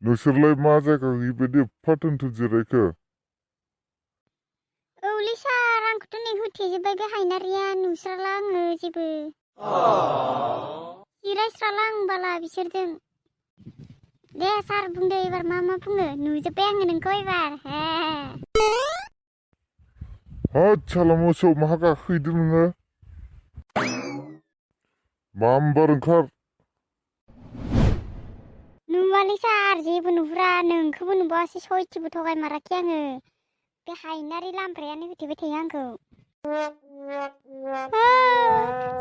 नोंसोरलाय मा जायगायाव बेबायदि एफा दोनथुम जिरायखो? औलै सार आंखौथ' नै होथेजोब्बाय बे हायनारिया नुस्राला आङो जेबो। जिरायस्राला आं बाला बिसोरजों। दे सार बुंदो एबार मा बुङो नुजोब्बाय आङो नोंखौ एबार। हाद साला मोसौ माहा गाखोहैदों नोङो? मामबार ओंखार। नुवालै सार जेबो नुहुरा नोंखौबो नुबावासै सयथिबो थगायमाराखै आङो। बे हायनारि लामब्रायानो होथेबाय थायो आंखौ।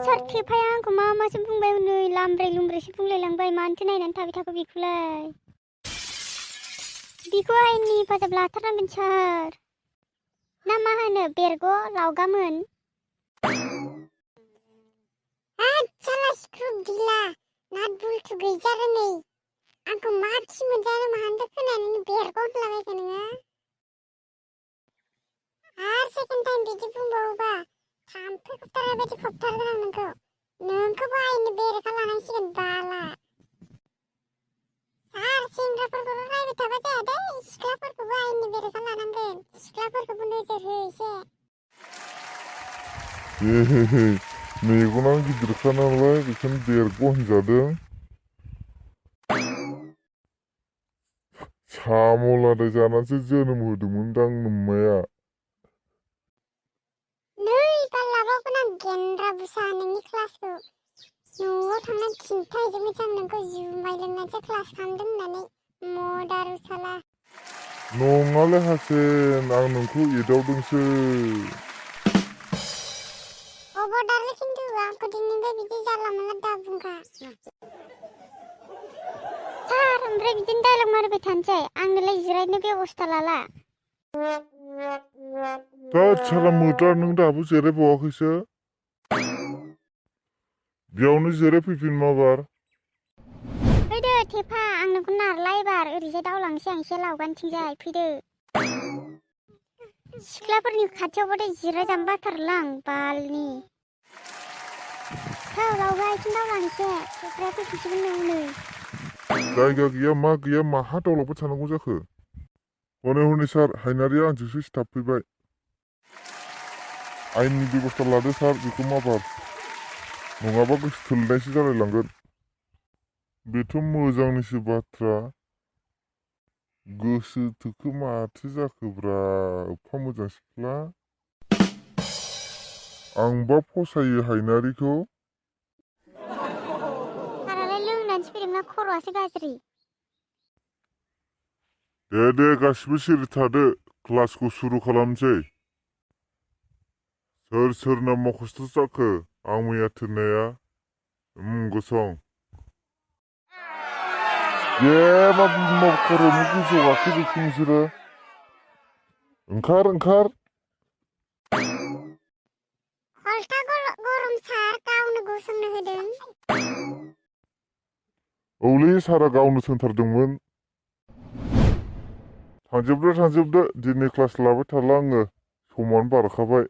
सार थेफाया आंखौ मासो बुंबाय हनै लामब्राय लुमब्रायसो बुंलायलांबाय मानोथो नायनानै थाबाय थाखो बेखौलाय। बिखौ आयेननि हेफाजाब लाथारनांगोन सार। ना मा होनो बेरग' लावगामोन? साला सिख्रु गिला नाद बुलथु गैजा रोङै आंखौ मा खि मोनजानो माहानिफ्राय खोनानै बेरग' होनलाबायखो नोङो? आरो सेकेन्ड टाइम बिदि बुंबावोबा थाम्फै खोबथारनाय बायदि खोबथारगोन आं नोंखौ। नोंखौबो आयेननि बेरेखा लानांसिगोन बाला। सार सेंग्राफोरखौल' रायबाय थाबा जाया दै सिख्लाफोरखौबो आयेननि बेरेखा लानांगोन। सिख्लाफोरखौबो नोजोर हो एसे। मेगनानो गिदिरखा नालाय बेखायनो बेरग' होनजादों। साम' लादाय जानानैसो जोनोम होदोंमोनदां नोम्माया। नै बालाबावगोन आं गेन्द्रा बुसा नोंनि क्लासखौ। न'आव थांनानै खिन्थाहैजोबनोसै आं नोंखौ जुमाय लोंनानैसो क्लास खालामदों होननानै मदारु साला। नङालै हासेन आं नोंखौ एदावदोंसो। अबदारलै खिन्थु आंखौ दिनैनिफ्राय बिदि जानला मोनला दा बुंखा। सार ओमफ्राय बिदिनो डायलग मारिबाय थानोसै आंनोलाय जिरायनो बेबस्था लाला। थोद साला मोद्रा नों दाबो जिरायबावाखैसो? बेयावनो जिरायफैफिन माबार। फैदो थेफा आं नोंखौ नारला एबार ओरैजाय दावलांसै आं एसे लावगानथिंजाय फैदो। सिख्लाफोरनि खाथियावबाथाय जिरायजानो बाथारोलां बालनि। थौ लावगा आथिं दावलांसै थेफ्राया फैफिनसिगोन नै। जायगा गैया मा गैया माहा दावलांबाय थानांगौ जाखो? हनै सार हायनारिया आंजोंसो सिथाबफैबाय। आयेननि बेबस्था लादो सार बेखौ माबार। नङाबा गोसो थोलायनायसो जालायलांगोन। बेथ' मोजांनिसो बाथ्रा। गोसो थोखो माथो जाखोब्रा एफा मोजां सिख्ला। आंबा फसायो हायनारिखौ। सारालाय लोंनानैसो फैदोंना खर'आसो गाज्रि। दे गासिबो सिरि थादो क्लासखौ सुरु खालामसै। सोरना मखस्थ' जाखो आं मैया थिननाया? गसं। मा खर'नि गोजौ गाखोजोबखो नोंसोरो? ओंखार। हल्था गरम सार गावनो गसंनो होदों। औलै सारा गावनो सोंथारदोंमोन। थांजोबदो दिनै क्लास लाबाय थाला आङो समानो बारखाबाय।